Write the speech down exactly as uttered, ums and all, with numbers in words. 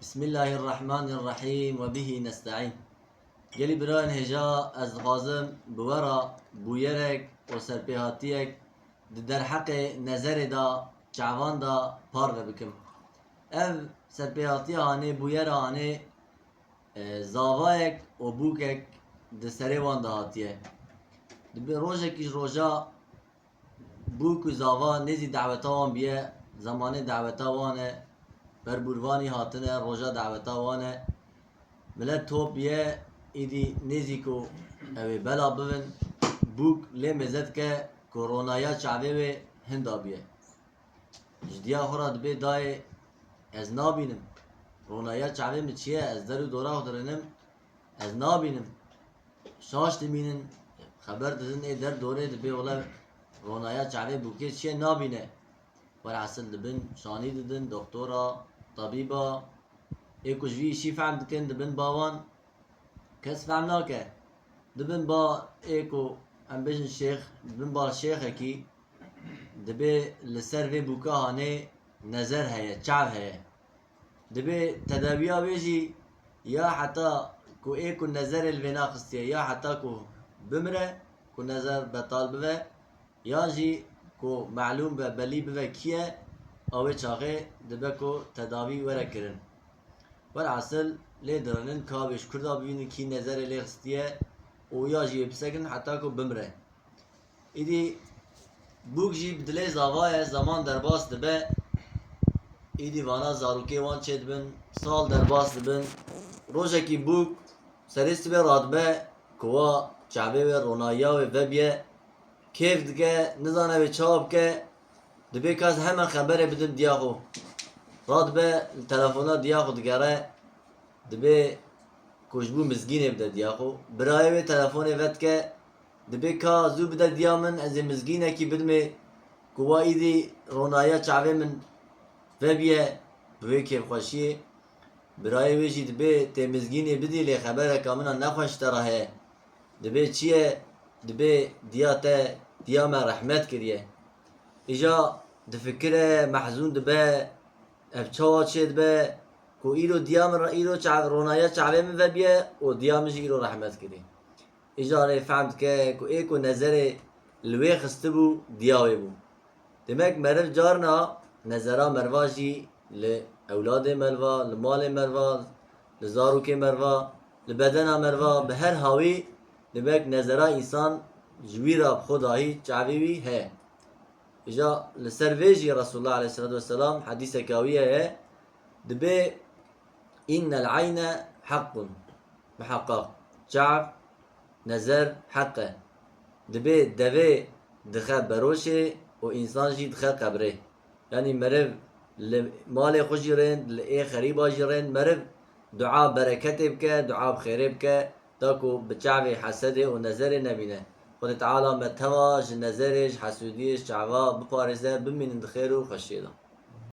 Bismillahirrahmanirrahim ve bihi nesta'in. Gelî birayên hêja, ez dixwazim bi we re bûyerek û serpêhatiyek di derheqê nezerê de, çavan de parve bikim. Ev serpêhatiya hanê, bûyera hanê, e, zavayek û bûkek di serê wan de hatiye. Dibe rojekî ji roja bûk û zava nêzî daweta wan biye, zemanê daweta wan e, berbûrvanî hatine, roja daweta wan e. Milet top biye, îdî nêzî ku ew ê bela bibin, bûk lê mêze dike ku ronaya çavê wê hinda biye. Ji diya xwe re dibê dayê ez nabînim. Ronaya çavê min çi ye? Ez der û dora xwe dirinim. Ez nabînim. Şaş dimînin. Xeber didin ê der dorê dibê wele ronaya çavê bûkê çi ye nabîne. Werhasil dibin şanî didin doktora, tabîba. Ê ku ji vî îşî fehm dikin dibin ba wan. Kes fehm nake. Dibin ba ê ku em bêjin şêx, dibin ba şêxekî dibê li ser vê bûka hanê nezer heye, çav heye. Dibê tedawiya wê jî ya heta ku ê ku nezerê li vê naxistiye, ya heta ku bimire, ku nezer betal bive, yan jî ku melûm be, belî bive kî ye, a wê çaxê dibe ku tedawî were kirin. Welhasil lê dirinin ka wê ji kurda bibînin kî nezerê lê xistiye û ya jî wê bisekin heta ku bimire. Îdî bûk jî bi dilê zava ye, zeman derbas dibe. Îdî vana zarokê wan çêdibin, sal derbas dibin. Rojekî bûk serê sibê radibe ku wa çavê wê, ronayiya wê vebiye. Kêf dike, nizane wê çawa bike. Dibê ka ez hemen xeberê bidim diya xwe. Radibe li telefona diya xwe digere. Dibê ku ji bo mizgînê bide diya xwe. Birayê wê telefonê vedike. Dibê ka zû bide diya min, ez ê mizgînekî bidimê ku wa îdî ronaya çavê min vebiye bi wê kêfxweşiyê. Birayê wê jî dibê tê mizgînê bidî, lê xebereka min a nexweş ji te re heye. Dibê çi ye? Dibê diya te, diya me rehmet kiriye. Îja difikire, mehzûn dibe, ev çawa çêdibe ku îro diya min re, îro çav-, ronaya çavê min vebiye û diya min jî îro rehmet kirî. Îja rê fehm dike ku ê ku nezerê li wê xistibû, diya wê bû. Demek meriv carna nezera meriva jî li ewladê meriva, li malê meriva, li zarokê meriva, li bedena meriva, bi her hawî demek nezera însan ji wî re bi xwe dahî çavê wî heye. Îja li ser vê jî Resulullah aleyhisselatu vesselam hedîseka wî heye, dibê innel eyne heqqun. Miheqaq çav, nezer heq e. Dibê devê dixe beroşê û însan jî dixe qebrê. Yanî meriv li malê xwe jî rênd, li ê xerîba jî rênd, meriv dua bereketê bike, dua bi xêrê bike, da ku bi çavê hesedê û nezerê nebîne. Xwedê Teala me tewa ji nezerê, ji hesûdiyê, ji çava biparêze, bimînin di xêr û xweşiyê de.